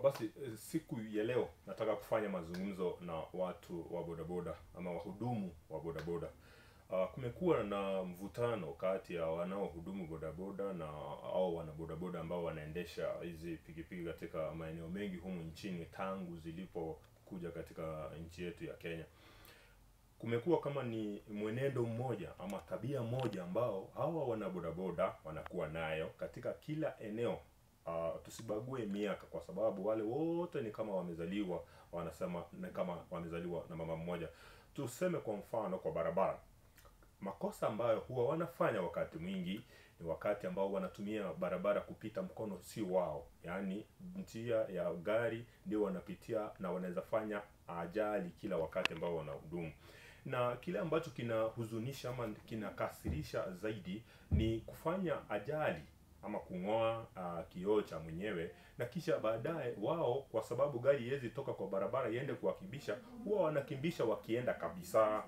Basi siku ya leo nataka kufanya mazungumzo na watu wa bodaboda ama wahudumu wa bodaboda. Kumekuwa na mvutano kati ya wanaohudumu bodaboda na au wanabodaboda ambao wanaendesha hizi pikipiki katika maeneo mengi humu nchini tangu zilipokuja katika nchi yetu ya Kenya. Kumekuwa kama ni mwenendo mmoja ama tabia moja ambao hawa wanabodaboda wanakuwa nayo katika kila eneo. Tusibague miaka kwa sababu wale wote ni kama wamezaliwa, wanasema ni kama wamezaliwa na mama mmoja. Tuseme kwa mfano kwa barabara, makosa ambayo huwa wanafanya wakati mwingi ni wakati ambao wanatumia barabara kupita mkono si wao, yaani njia ya gari ndio wanapitia na wanaweza fanya ajali kila wakati ambao wanahudumu. Na kile ambacho kinahuzunisha ama kinakasirisha zaidi ni kufanya ajali ama kung'oa kioo cha mwenyewe, na kisha baadaye wao, kwa sababu gari haiwezi toka kwa barabara iende kuwakimbisha, huwa wanakimbisha wakienda kabisa.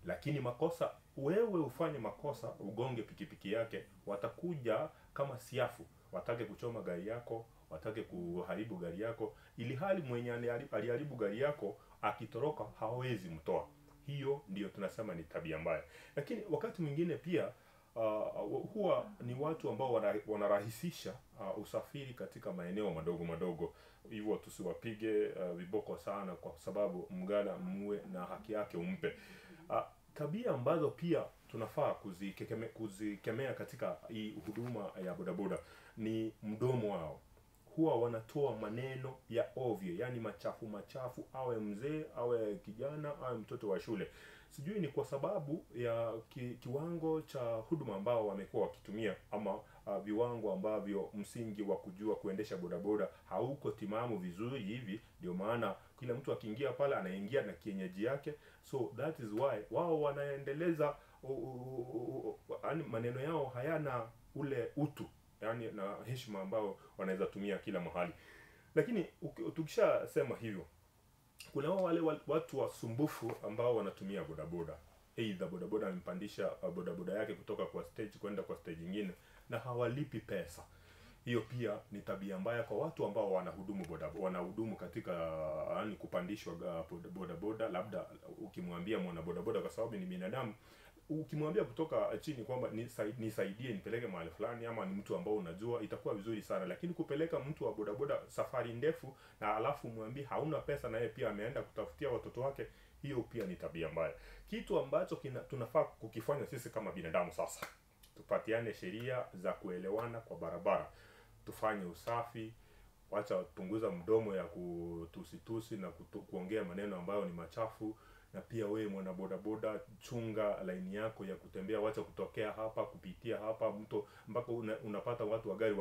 Lakini makosa, wewe ufanye makosa ugonge pikipiki yake, watakuja kama siafu, watake kuchoma gari yako, watake kuharibu gari yako, ili hali mwenye aliharibu gari yako akitoroka hawezi mtoa. Hiyo ndiyo tunasema ni tabia mbaya. Lakini wakati mwingine pia huwa ni watu ambao wanarahisisha usafiri katika maeneo madogo madogo. Hivyo tusiwapige viboko sana, kwa sababu mgala muwe na haki yake umpe. Tabia ambazo pia tunafaa kuzikemea katika hii huduma ya bodaboda ni mdomo wao. Huwa wanatoa maneno ya ovyo, yani machafu machafu, awe mzee, awe kijana, awe mtoto wa shule. Sijui ni kwa sababu ya kiwango cha huduma ambao wamekuwa wakitumia, ama viwango ambavyo msingi wa kujua kuendesha bodaboda hauko timamu vizuri hivi. Ndio maana kila mtu akiingia pale anaingia na kienyeji yake. So that is why wao wanaendeleza maneno yao hayana ule utu, yani na heshima ambao wanaweza tumia kila mahali. Lakini tukishasema hivyo, kuna wale watu wasumbufu ambao wanatumia bodaboda. Either bodaboda amempandisha bodaboda yake kutoka kwa stage kwenda kwa stage nyingine na hawalipi pesa. Hiyo pia ni tabia mbaya kwa watu ambao wanahudumu bodaboda, wanahudumu katika yani kupandishwa bodaboda. Labda ukimwambia mwana bodaboda, kwa sababu ni binadamu, ukimwambia kutoka chini kwamba nisaidie nipeleke mahali fulani, ama ni mtu ambao unajua, itakuwa vizuri sana. Lakini kupeleka mtu wa bodaboda safari ndefu na alafu mwambie hauna pesa na yeye pia ameenda kutafutia watoto wake, hiyo pia ni tabia mbaya. Kitu ambacho tunafaa kukifanya sisi kama binadamu sasa, tupatiane sheria za kuelewana kwa barabara, tufanye usafi, wacha punguza mdomo ya kutusitusi na kuongea maneno ambayo ni machafu. Na pia wewe mwana bodaboda, chunga laini yako ya kutembea, wacha kutokea hapa kupitia hapa mto mpaka unapata watu wa gari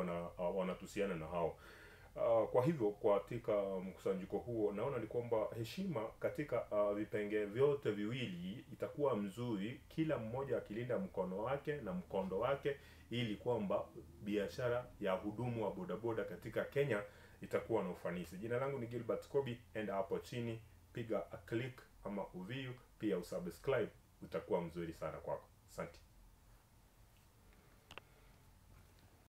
wanatusiana na hao. Kwa hivyo katika mkusanyiko huo naona ni kwamba heshima katika vipengee vyote viwili itakuwa mzuri, kila mmoja akilinda mkono wake na mkondo wake, ili kwamba biashara ya hudumu wa bodaboda katika Kenya itakuwa na ufanisi. Jina langu ni Gilbert Kobi, enda hapo chini, piga a click ama uview, pia usubscribe, utakuwa mzuri sana kwako. Asante.